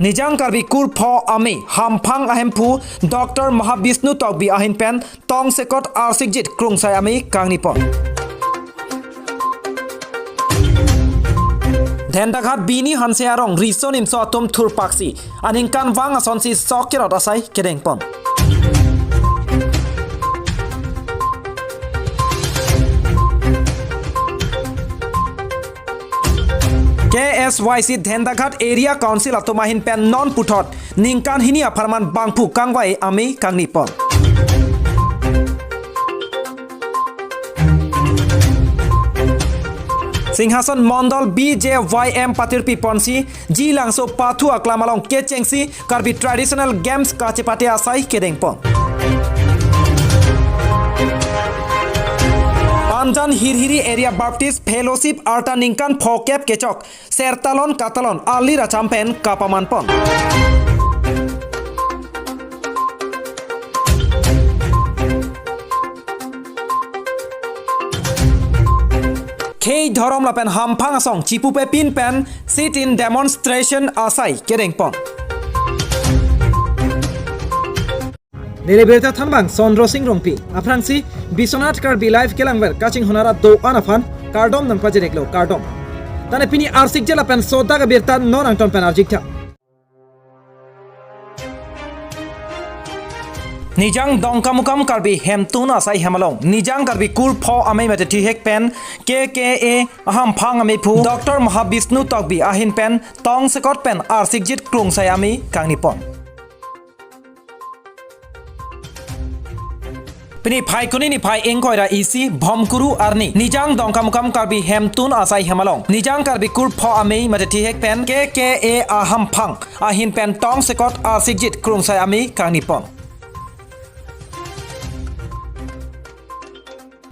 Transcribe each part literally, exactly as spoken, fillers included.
Nijang Karbi Kurpho Amei Hamphang Ahemphu Doctor Mahabishnu Tokbi ahin pen tongsekot arsikjit krungsai amei kangnipon. Dhendaghat Bini Hanse arong riso nimso atum thurpaksi aningkanvang asonsi sok kerot asai kedengpon. K S Y C Dhendaghat Area Council atum ahin pen non puthot ningkan hini apharman bangphu kangvai amei kangnipon. Singhason Mondol B J Y M patirpiponsi Jilangso pathu aklam along kechengsi Karbi Traditional Games kachepate asai kedengpon. Panjan Hirhiri Area Baptist Fellowship arta ningkan phokep kechok sertalon katalon alir acham pen kapamanpon. Khei dhorom lapen hamphang asong chipupepin pen sit-in demonstration asai kedengpon. Neli birta thanbang Sondro Sing Rongpi. Aphrangsi Biswanath Karbi Live kelangver kachinghon arat do-an aphan kardom nangpajir-iklo, kardom. Tane pini arsikjit lapen sodak abirta non angton pen arjik tha. Nijang Dongkamukam Karbi Hemtun asai hem along Nijang Karbi Kurpho Amei mate thihek pen K K A ahamphang ameiphu Doctor Mahabishnu Tokbi ahin pen tongsekot pen arsikjit krungsai amei kangnipon. Pini Phaikuni niphai ingkoi ra isi Bhomkuru arni Nijang Dongkamukam Karbi Hemtun asai hem along Nijang Karbi Kurpho Amei mate thihek pen K K A ahamphang ahin pen tongsekot arsikjit krungsai amei kangnipon.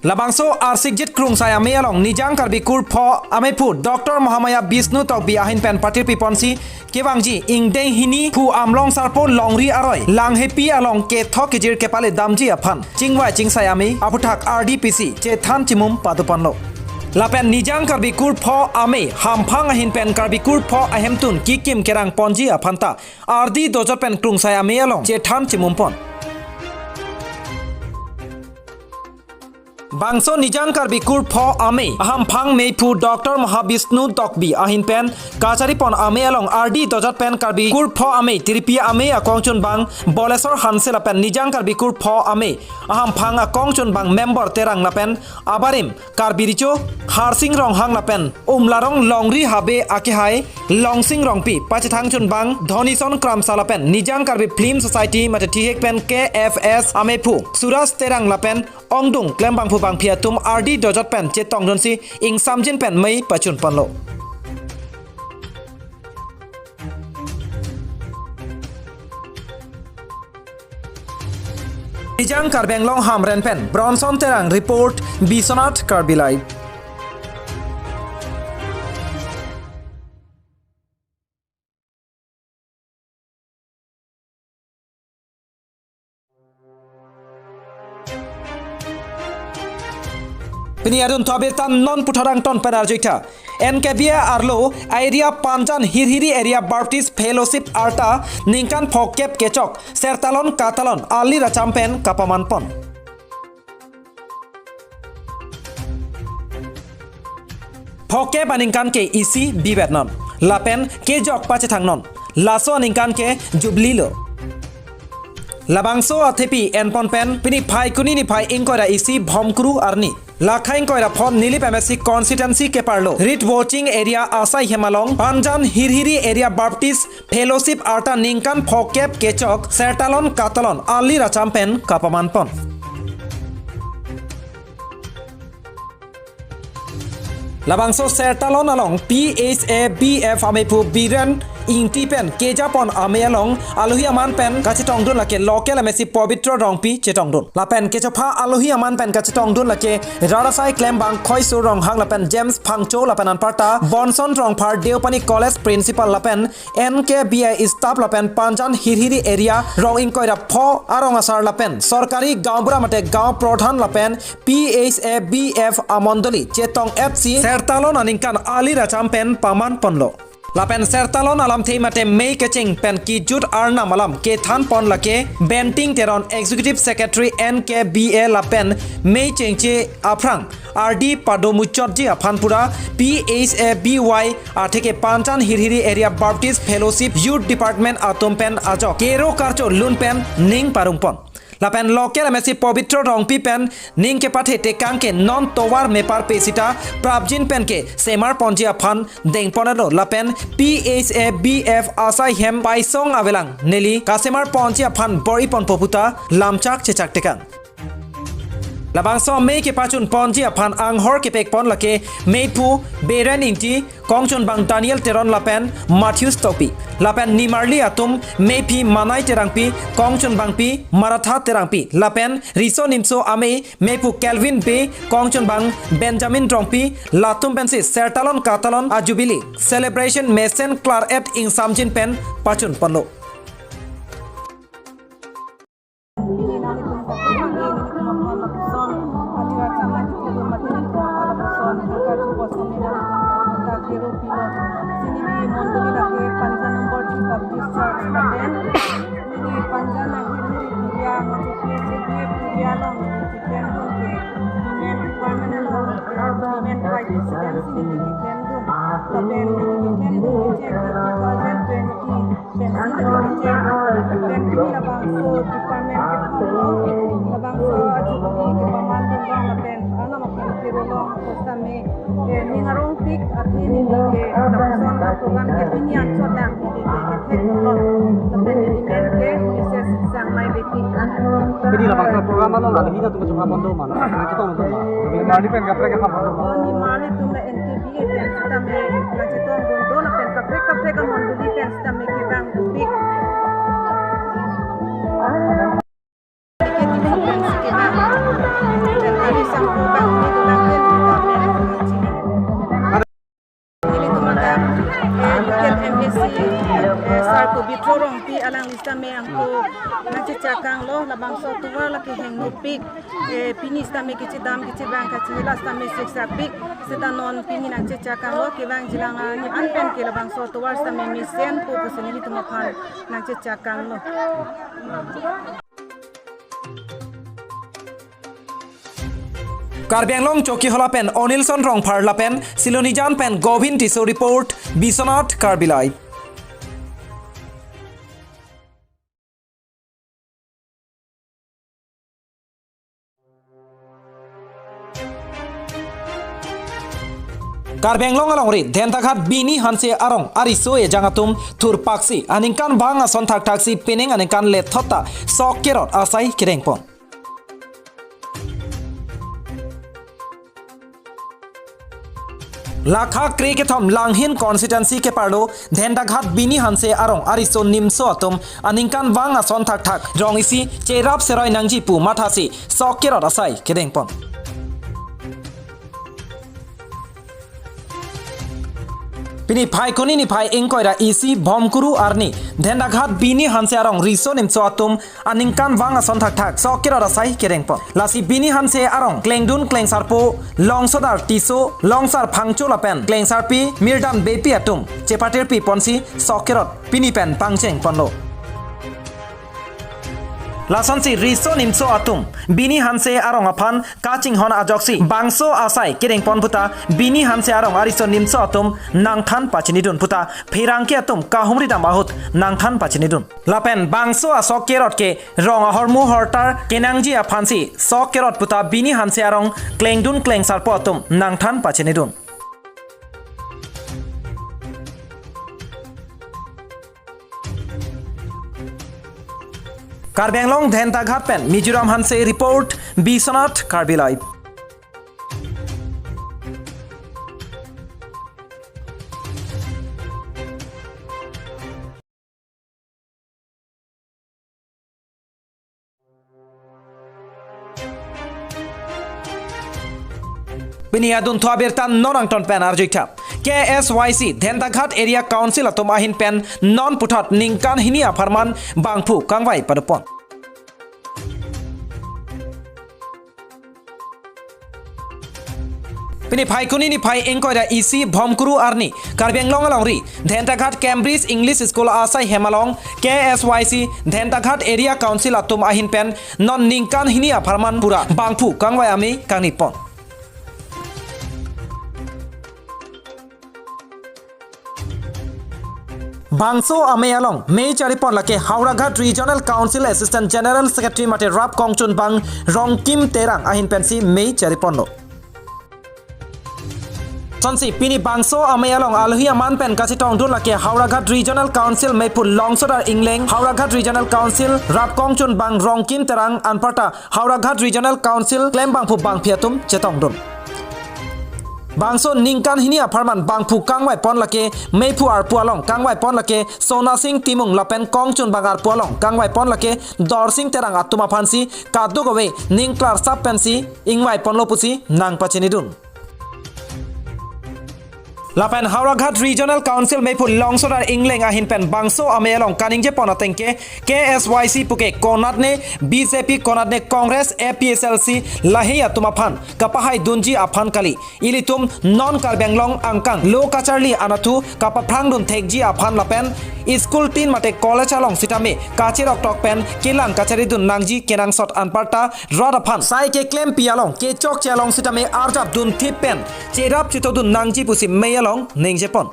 Labangso arsikjit krungsai amei along Nijang Karbi Kurpho Ameiphu Doctor Mahamaya Bishnu Tokbi ahin pen patirpiponsi kevangji ingdeng hini phu Amlong Sarpo Longri aroi Langhepi along kethok kejir kepale damji aphan chingvai chingsai amei aphuthak ardi pisi chethan chimum padoponlo. Lapen Nijang Karbi Kurpho Amei hamphang ahin pen Karbi Kurpho ahemtun kekim kerangponji aphanta ardi dojot pen krungsai amei along chethan chimumpon. Bangso Nijang Karbi Kurpho Amei ahamphang meiphu Doctor Mahabishnu Tokbi ahin pen kacharipon amei along ardi dojot pen Karbi Kurpho Amei tiripi amei akongchunbang Bolesor Hanse lapen Nijang Karbi Kurpho Amei ahamphang akongchunbang member Terang lapen abarim Karbi Recho Harsing Ronghang lapen Umlarong Longri Habe akehai Longsing Rongpi, pachethangchunbang Dhonison Kramsa lapen Nijang Karbi Film Society mate thihek pen K F S ameiphu Suraj Terang lapen ongdung klembangphu bangphi atum ardi dojot pen chetongdunsi ingsamjin pen mei pachunponlo. Nijang Karbi Anglong Hamren pen Bronson Terang report, Biswanath Karbi Live. Pini adun thobirta non puthot angton pen arjuitha. N K B A arlo area Panjan Hirhiri Area Baptist Fellowship arta ningkan phokep kechok sertalon katalon alir acham pen kapamanpon. Phokep aningkan ke isi bibetnon lapen kejok pachethangnon, laso aningkan ke Jubilee lo. Labangso athepi enpon pen pini Phaikuni niphai ingkoi ra isi Bhomkuru arni lakha ingkoi ra phongo Nilip M A C constituency keparlo Reed Watching Area asai hem along Panjan Hirhiri Area Baptist Fellowship arta ningkan phokep kechok sertalon katalon alir acham pen kapamanpon. Labangso sertalon along P H A B F ameiphu Biren Ingti pen kejapon amei along alohi aman pen kachetongdun lake local M A C Pobitro Rongpi chetongdun. Lapen kechopha alohi aman pen kachetongdun lake rat asai klembang Khoiso Ronghang lapen James Phangcho lapen anparta Bonson Rongphar Deopani College Principal lapen N K B A staff lapen Panjan Hirhiri area rong ingkoi ra phongo arong asar lapen sorkari gaonbura mate gaon prodhan lapen P H A B F amondoli chetong etsi sertalon aningkan alir acham pen pamanponlo. Lapen sertalon alamthe mate mei kecheng pen kejut arnam alam kethan pon lake Benting Teron, Executive Secretary N K B A, lapen mei chengche aphrang ardi padomuchotji aphan pura P H A B Y atheke Panjan Hirhiri Area Baptist Fellowship Youth Department atum pen ajok kero karcho lun pen ning parong pon. Lapen local M A C Pobitro Rongpi pen ning kepathe tekang ke non tovar mepar pe sita prapjin pen ke semar ponji aphan deng pon lo, lapen P H A B F asai hem paisong avelang neli kasemar ponji aphan bor-i ponpo puta lamchak chechak tekang. Labangso mei kepachun ponji aphan anghor kepek pon lake meiphu Beren Ingti, kongchunbang Daniel Teron lapen Matthews Tokbi. Lapen nimarli atum meiphi Manai Terangpi, kongchunbangpi Maratha Terangpi, lapen riso nimso amei meiphu Kelvin Bey, kongchunbang Benjamin Rongpi, latum pensi sertalon katalon a Jubilee celebration mesen klar-et ingsamjin pen pachun ponlo. Pini nanglitum kaprek ke nelitum aphan lapuson, ati racham nangkethulo mate nelitum aphan lapuson, hangkarju bosong nelitum aphan kero pilo. Si neli mondoli lake Panjan number three Baptist Church lapen neli Panjan ahir hiri puria, ngaji P H A B F puria along neli keklem dun ke Women Department along, eh, Women Vice President si neli keklem dun. Lapen neli keklem dun ke two thousand twenty. Pensi neli kecheng pen pini labangso department kethom lo, labangso a Jubilee kepaman dun long lapen anam aphan kero long pusitame, eh, ning arongpik athe neli ke lapuson a program ke pini anchot lang neli ke kethek dun lo. Lapen neli men ke Missus Sangmai Beypi. Pini labangso program along alohi atum kachetong pon do ma, kachetong pon do ma? Nimarli pen kaprek kachetong pon do ma? Oh, nimarli atum la N K B A pen sitame nangchetong dun do lapen kaprek kaprek amondoli pen sitame kevang dopik. Kevang. Pen sitame kevang. Pen kali sangko bang ni dolang pen sitame chini. Nelitum adap, eh, local M A C, eh, Sar Pobitro Rongpi alangli sitame angko nangchechakang lo, labangso tovar lake hengnopik. Eh, pini sitame kechedam kechevang kachehela sitame seksakpik. Seta non pini nangchechakang lo, kevangjilang ani an pen ke labangso tovar sitame mesenpo pusi nelitum aphan nangchechakang lo. Karbi Anglong Chokihola pen Onilson Rongphar lapen Silonijan pen Govin Tisso report, Biswanath Karbi Live. Karbi Anglong alongri Dentaghat Bini Hanse arong ariso ejang atum thurpaksi aningkanvang ason thakthaksi pining aningkan lethot ta sok kerot asai kedengpon. Lakha kre kethom Langhin constituency keparlo Dentaghat Bini Hanse arong ariso nimso atum aningkanvang ason thakthak rong isi cherap seroi nangji pu mathasi sok kerot asai kedengpon. Pini Phaikuni niphai ingkoi ra isi Bhomkuru arni Dentaghat Bini Hanse arong riso nimso atum aningkanvang ason thakthak sok kerot asai kedengpon. Lasi Bini Hanse arong klengdun klengsarpo Longsodar Tisso, Longsar Phangcho lapen klengsarpi Mirdan Beypi atum chepatirpi ponsi sok kerot pini pen pangcheng ponlo. Lasonsi riso nimso atum Bini Hanse arong aphan kachinghon ajoksi bangso asai kedengpon puta Bini Hanse arong ariso nimso atum nangthan pachinidun puta pherangke atum kahumri dam ahut nangthan pachinidun. Lapen bangso asok kerot ke rong ahormu hortar kenangji aphansi sok kerot puta Bini Hanse arong klengdun klengsarpo atum nangthan pachinidun. Karbi Anglong Dentaghat pen Mizoram Hanse report, Biswanath Karbi Live. Pini adunthu abirta non angton pen arjuitha. K S Y C Dentaghat Area Council atum ahin pen non puthot ningkan hini apharman bangphu kangvai padopon. Pini Phaikuni niphai ingkoi ra isi Bhomkuru arni Karbi Anglong alongri Dhentaghat Cambridge English School asai hem along K S Y C Dhentaghat Area Council atum ahin pen non ningkan hini apharman pura bangphu kangvai amei kangni pon. Bangso amei along mei chari pon lake Howraghat Regional Council Assistant General Secretary mate Rap Kongchunbang Rongkim Terang ahin pensi mei chari ponlo. Sonsi pini bangso amei along alohi aman pen kachetongdun lake Howraghat Regional Council meiphu Longsodar Ingleng, Howraghat Regional Council Rap Kongchunbang Rongkim Terang anparta Howraghat Regional Council klembangphu bangphi atum chetongdun. Bangso ningkan hini apharman bangphu kangvai pon lake meiphu arpu along kangvai pon lake Sonasing Timung lapen Kongchunbang arpu along kangvai pon lake Dorsing Terang atum aphansi kadokave ning klarsap pensi ingvai ponlo pusi nangpachinidun. Lapen Howraghat Regional Council meiphu Longsodar Ingleng ahin pen bangso amei along kaningje pon ateng ke K S Y C puke konatne B J P konatne Congress A P H L C lahei atum aphan kapahaidunji aphan kali. Ilitum non Karbi Anglong angkang lo kacharli anatthu kapaphrangdun thekji aphan lapen school tin mate college along sitame kacheroktok pen kelang kacharidun nangji kenangsot anparta rat aphan sai keklempi along kechokche along sitame arjapdun thip pen cherap chetodun nangji pusi mei along ningje pon.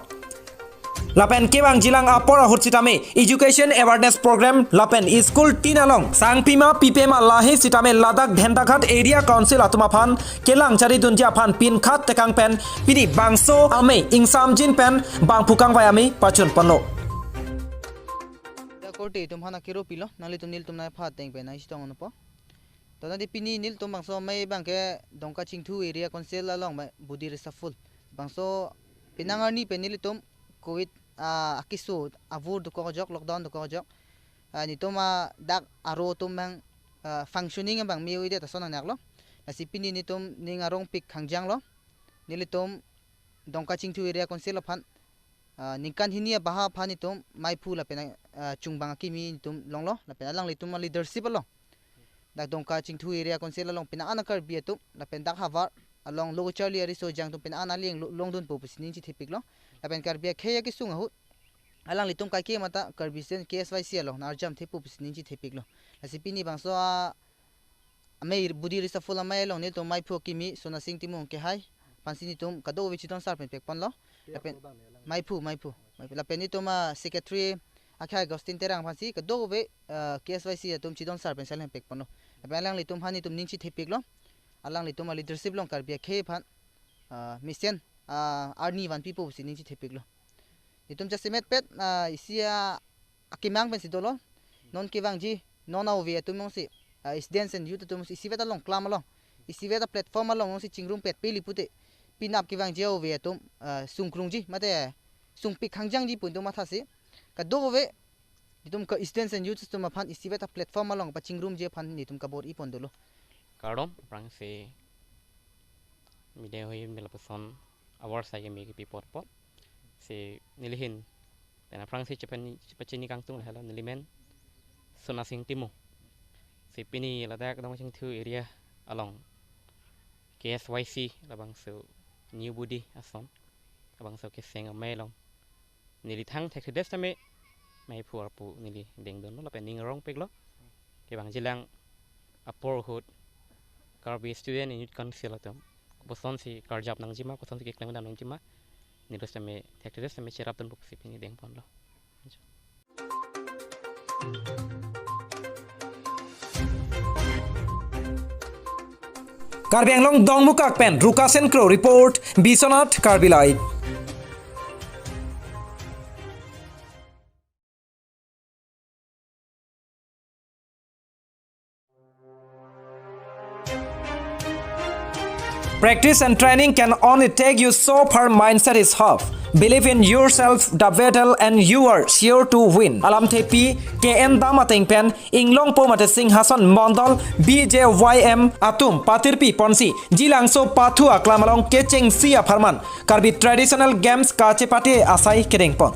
Lapen kevangjilang apor ahut sitame education awareness program lapen school tin along sangpima pipema lahei sitame ladak Dhentaghat Area Council atum aphan kelang charidunji aphan pinkhat tekang pen pini bangso amei ingsamjin pen bangphu kangvai amei pachun ponlo. Da korte itum aphan akero pilo, nanglitum nelitum nangpha ateng pen nangchetong unpo. To nadi pini nelitum bangso amei abangke Dongka Chingthu Area Council along ma body reshuffle. Bangso penang arni pen nelitum covid, ah, akeso avur dokok ajok, lockdown dokok ajok. Ah, nelitum, ah, dak aro atum abang, ah, functioning abang me-o-edet ason nangnak lo. Lasi pini nelitum ning arongpik hangjang lo. Nelitum Dongka Chingthu Area Council aphan, ah, ningkan hini abaha aphan nelitum meiphu lapen, ah, chungbang akimi nelitum longlo lapen alanglitum aleadership along dak Dongka Chingthu Area Council along penang an a-Karbi atum lapen dak havar along lo kacharli ariso jang atum penang an aling lo-, longdunpo pusi ning chethepiklo. Lapen Karbi akhei akesung ahut alanglitum kaike mata Karbi Student K S Y C along nang-arjap thepo pusi ning chethepiklo. Lasi pini bangso a amei body reshuffle amei along nelitum meiphu akimi Sonasing Timung kehai aphansi nelitum kadokave chedon sar pen pek ponlo. Lapen meiphu, meiphu, meiphu. Lapen nelitum a-secretary akhai Augustine Terang aphansi kadokave, ah, K S Y C atum chedon sar pen seleng pek ponlo. Lapen alanglitum aphan nelitum ning chethepiklo. Alanglitum aleadership along Karbi akhei aphan, ah, mesen, ah, arni vanpipo pusi ning chethepiklo. Nelitum jasemet pet, ah, isi a akemang pensi dolo. Non kevangji, non a-ove atum jongsi, ah, students and youth atum jongsi isivet along klam along, isivet a-platform along jongsi chingrum pet peli pute, penap kevangji a-ove atum, ah, sungkrungji mate sungpik hangjangji pu nelitum mathasi kadokave nelitum ka students and youth atum aphan isivet a-platform along pachingrumji aphan nelitum kabor-i pon dolo. Kardom, aphrangsi media ahin pen lapuson awar sai keme kepi apot apot. Si neli ahin pen aphrangsi chepani, chepachini kangtung lahelo, neli men Sonasing Timung. Si pini ladak Dongka Chingthu area along K S Y C labangso new body ason, labangso keseng amei along neli thang thekthedet tame meiphu arpu neli dengdunlo lapen ning arongpiklo. Kevangjilang apor ahut Karbi Student and Youth Council atum kosonsi karjap nangjima, kosonsi keklem dam nangjima, neli sitame thekthedet sitame cherapdunpo pusi pini deng ponlo. Karbi Anglong Dongmukak pen Rukasen Kro report, Biswanath Karbi Live. Practice and training can only take you so far, mindset is half. Believe in yourself, the battle, and you are sure to win. Alamthepi, K N Dam ateng pen, Inglongpo mate Singhason Mondol B J Y M atum patirpi ponsi, Jilangso pathu aklam along kechengsi apharman, Karbi Traditional Games kachepate asai kedeng pon.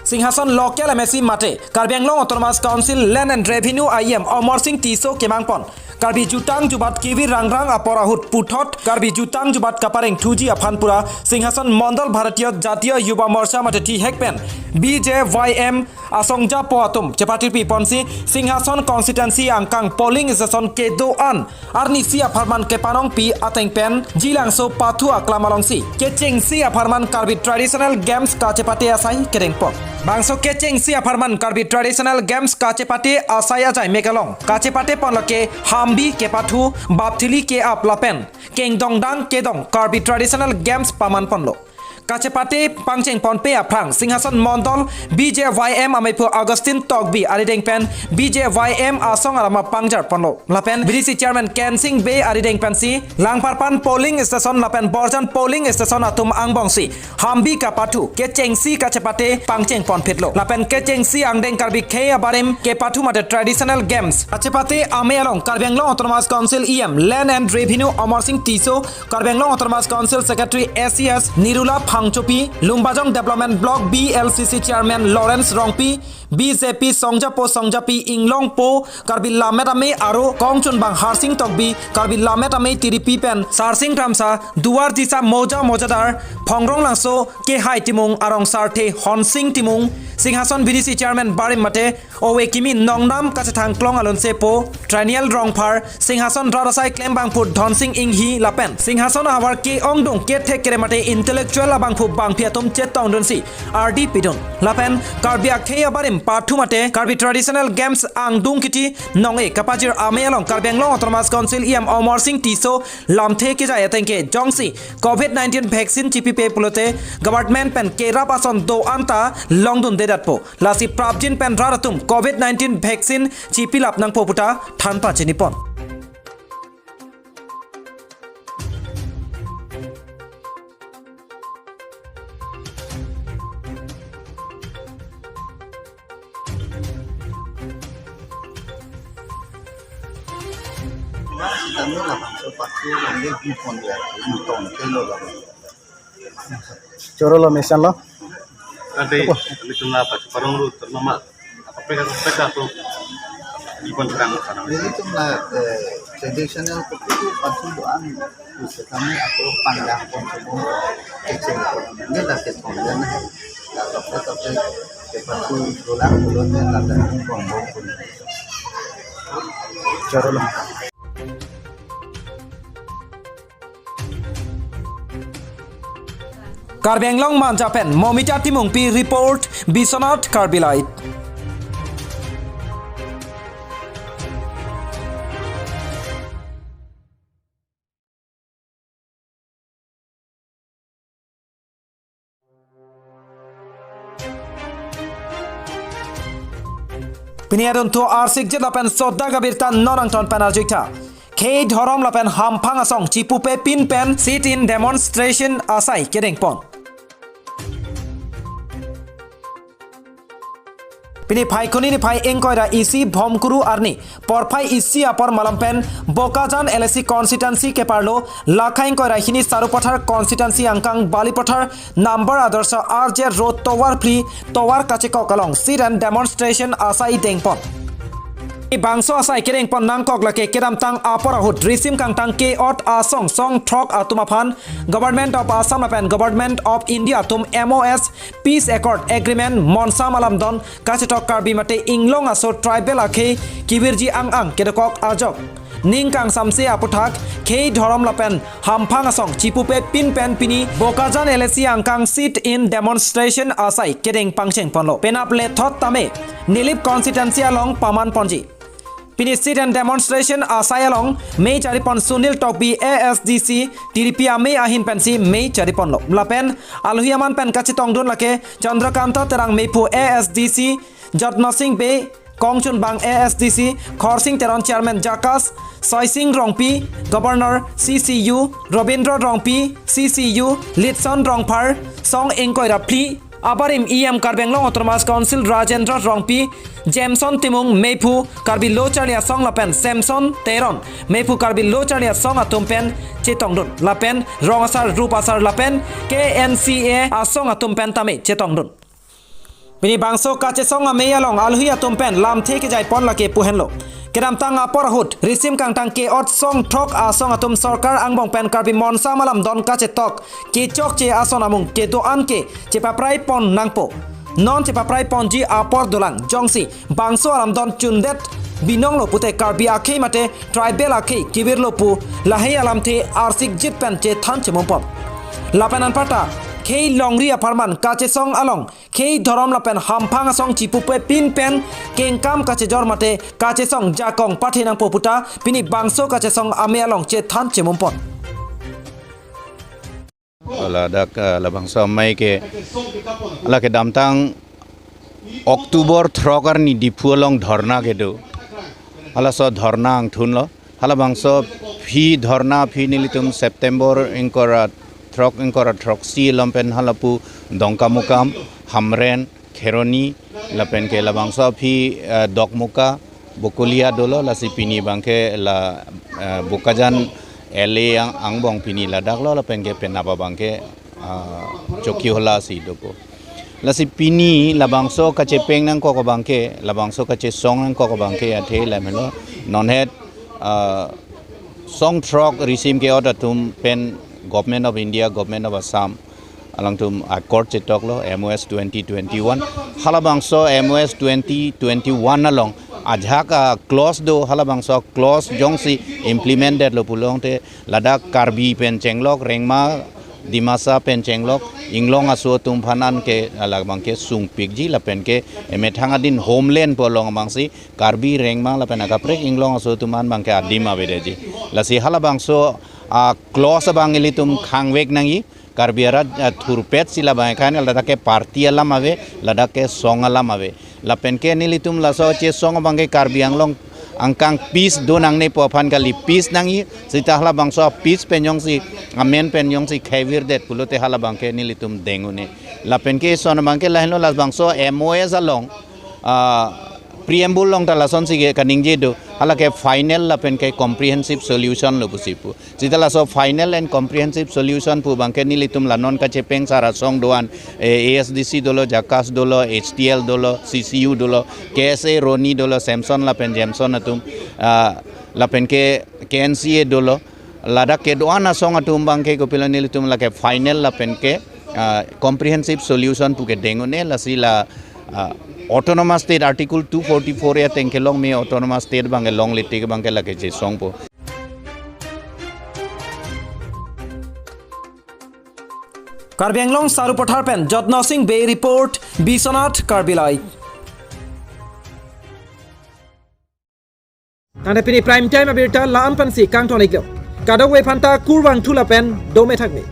Singhason local M A C mate Karbi Anglong Autonomous Council Land and Revenue I E M Omor Sing Tisso kemang pon Karbi jutang jubat kevir rangrang apor ahut puthot Karbi jutang jubat kapareng thuji aphan pura Singhason Mondol Bharatiya Jatiya Yuva Morcha mate thihek pen B J Y M asongjapo atum chepatirpi ponsi Singhason constituency angkang polling station kedo-an arnisi apharman kepanongpi ateng pen Jilangso pathu aklam alongsi kechengsi apharman Karbi Traditional Games kachepate asai kedengpon. Bangso kechengsi apharman Karbi Traditional Games kachepate asai ajai mek along kachepate pon lake hambi kepathu, bapthili ke-ap lapen kengdongdang kedong Karbi Traditional Games paman ponlo. Kachepate pangcheng ponpe aphrang Singhason Mondol B J Y M amephu Augustine Tokbi arideng pen B J Y M asong alama pangjar ponlo. Lapen B D C Chairman Kensing Bey arideng pensi Langparpan polling station lapen Borjan polling station atum angbongsi hambi kapathu kechengsi kachepate pangcheng ponphitlo. Lapen kechengsi angdeng Karbi khei abarim kepathu mate traditional games kachepate amei along Karbi Anglong Autonomous Council E M Land and Revenue Amarsing Tisso, Karbi Anglong Autonomous Council Secretary A C S Nirula Phangchopi, Lumbajong Development Block B L C C Chairman Lawrence Rongpi, B J P songjapo songjapi inglongpo Karbi Lammet Amei aro kongchunbang Harsing Tokbi, Karbi Lammet Amei tiripi pen Sarsing Kramsa, Duar Jisa Moja Mojadar, Phongrong Langso, Kehai Timung, Arong Sarthe Honsing Timung, Singhason B D C Chairman barim mate ove kimi nongnam kachethang klong alonsepo Traniel Rongphar, Singhason rat asai klembangphu Dhonsing Inghi lapen Singhason ahavar ke-ongdung kethek kere mate intellectual abangphu bangphi atum chetongdunsi ardi pidun. Lapen Karbi akhei abarim pathu mate Karbi Traditional Games angdung kiti nong-e kapajir amei along Karbi Anglong Autonomous Council E M Amarsing Tisso lamthe kejai ateng ke jongsi covid nineteen vaccine chipipe pulote government pen kerap ason do-an ta longdundedatpo. Lasi prapjin pen rat atum covid nineteen vaccine chipilap nangpo puta than pachinipon. Kami labangso pathu langdeng pon ya, nonton telo labang. Choro lo mesan lo. Ade, apo? Kami tunggal apa? Parong ru ternama. Apa peka peka tu? Ipon terang sana. Jadi itu na, eh, traditional kopi tu pathu doang. Bisa kami aku pandang pon semua kecil. Ini dah kecil dan dah dapat tapi pathu tulang mulutnya ada pon pon. Choro lo. Karbi Anglong Manja pen Momita Timungpi report, Biswanath Karbi Live. Pini adunthu arsik jet lapen sodda kabirta non angton pen arjuitha. Khei dhorom lapen hamphang asong chipupepin pen sit-in demonstration asai kedengpon. Pini Phaikuni niphai ingkoi ra isi Bhomkuru arni porphai isi apor malam pen Bokajan L A C constituency keparlo lakha ingkoi ra hini Sarupathar constituency angkang Balipathar number Adarsha R J Road tovar phli tovar kachekok along sit-in demonstration asai dengpon. Bangso asai kedengpon nangkok lake kedamtang apor ahut risim kangtang ke-ot asong song throk atum aphan Government of Assam lapen Government of India atum M O S Peace Accord Agreement monsam alamdon kachetok Karbi mate inglong aso tribal akhei kevirji ang-ang kedokok ajok ning kangsamse aputhak khei dhorom lapen hamphang asong chipupepin pen pini Bokajan L A C angkang sit-in demonstration asai kedeng pangcheng ponlo. Penap lethot tame Nilip constituency along paman ponji. Pini sit-in demonstration asai along mei charipon Sunil Tokbi A S D C tiripi amei ahin pensi mei chariponlo. Lapen alohi aman pen kachetongdun lake Chandrakanta Terang mephu A S D C, Jotno Sing Bey kongchunbang A S D C, Khorsing Teron chairman JACAS, Soising Rongpi, Governor C C U, Robindro Rongpi, C C U, Litson Rongphar, song ingkoi ra phli, abarim E M Karbi Anglong Autonomous Council Rajendra Rongpi, Jameson Timung mephu Karbi Lo Charli Asong lapen Samson Teron mephu Karbi Lo Charli Asong atum pen chetongdun lapen rong asar rup asar lapen K N C A asong atum pen tame chetongdun. Pini bangso kachesong amei along alohi atum pen lamthe kejaipon lake pu henlo. Kedamtang apor ahut, risim kangtang ke-ot song throk asong atum sorkar angbong pen Karbi Monsam alamdon kachetok, kechokche ason amung kedo-an ke chepaprai pon nangpo. Non chepaprai ponji apor dolang, jongsi bangso alamdon chundet binonglo pute Karbi akhei mate tribal akhei kevirlo pu lahei alamthe arsikjit pen chethan chemumpon. Lapen anparta, khei longri apharman kachesong along khei dhorom lapen hamphang asong chipupe pin pen kengkam kachejor mate kachesong jakong pathe nangpo puta pini bangso kachesong amei along chethan chemumpon. Ladak, eh, labangso amei ke, lake damtang October throk arni Diphu along dhorna kedo. Halaso dhorna angthunlo. Halabangso aphi dhorna aphi nelitum September ingkoi ra throk, ingkoi ra throksi along pen halapu Dongkamukam, Hamren, Kheroni, lapen ke labangso aphi, eh, Dokmoka, Bokolia dolo, lasi pini abangke la, eh, Bokajan L A ang, angbong pini ladaklo, lapen ke penap abangke, ah, Chokihola si dopo. Lasi pini labangso kachepeng nangkok abangke, labangso kachesong nangkok abangke athe lamelo, non het, ah, song throk risim ke-ot atum pen Government of India, Government of Assam alangtum accord chetoklo, M O S twenty twenty-one. Halabangso M O S twenty twenty-one along ajak a-clause do, halabangso clause jongsi implement detlo pulote ladak Karbi pen chenglok, Rengma, Dimasa pen chenglok, inglong aso atum aphan an ke labangke sungpikji lapen ke emethang adin homeland pu along abangsi Karbi, Rengma lapen akaprek inglong aso atum an abangke adim avedetji. Lasi halabangso a-clause abang ilitum khangvek nangji. Karbi arat, ah, thurpet si labang ekhan ladak ke party alam ave, ladak ke song alam ave. Lapen ke nelitum laso chesong abangke Karbi Anglong angkang peace do nangne pu aphan kali, peace nangji, seta halabangso peace pen jongsi, amen pen jongsi khaivirdet pulote halabangke nelitum deng un-e. Lapen ke son abangke lahenlo labangso M O S along, ah, preamble along ta lasonsi ke kaningje do, halake final lapen ke comprehensive solution lo pusi pu. Seta laso final and comprehensive solution pu abangke nelitum la non kachepeng sar asong do-an, eh, A S D C dolo, JACAS dolo, H T L dolo, C C U dolo, K S A Roni dolo, Samson lapen Jameson atum, ah, lapen ke K N C A dolo, ladak kedo-an asong atum abangke kopilo nelitum lake final lapen ke, ah, comprehensive solution pu ke deng un-e, lasi la, ah, Autonomous State Article two forty-four A ateng kelong me Autonomous State abangke longle tik abangke lake chesongpo. Karbi Anglong Sarupathar pen Jotno Singh Bey report, Biswanath Karbi Live. Tangte pini prime time abirta la-an pensi kangton-iklo. Kadokave aphanta kurvangthu lapen dome thakme.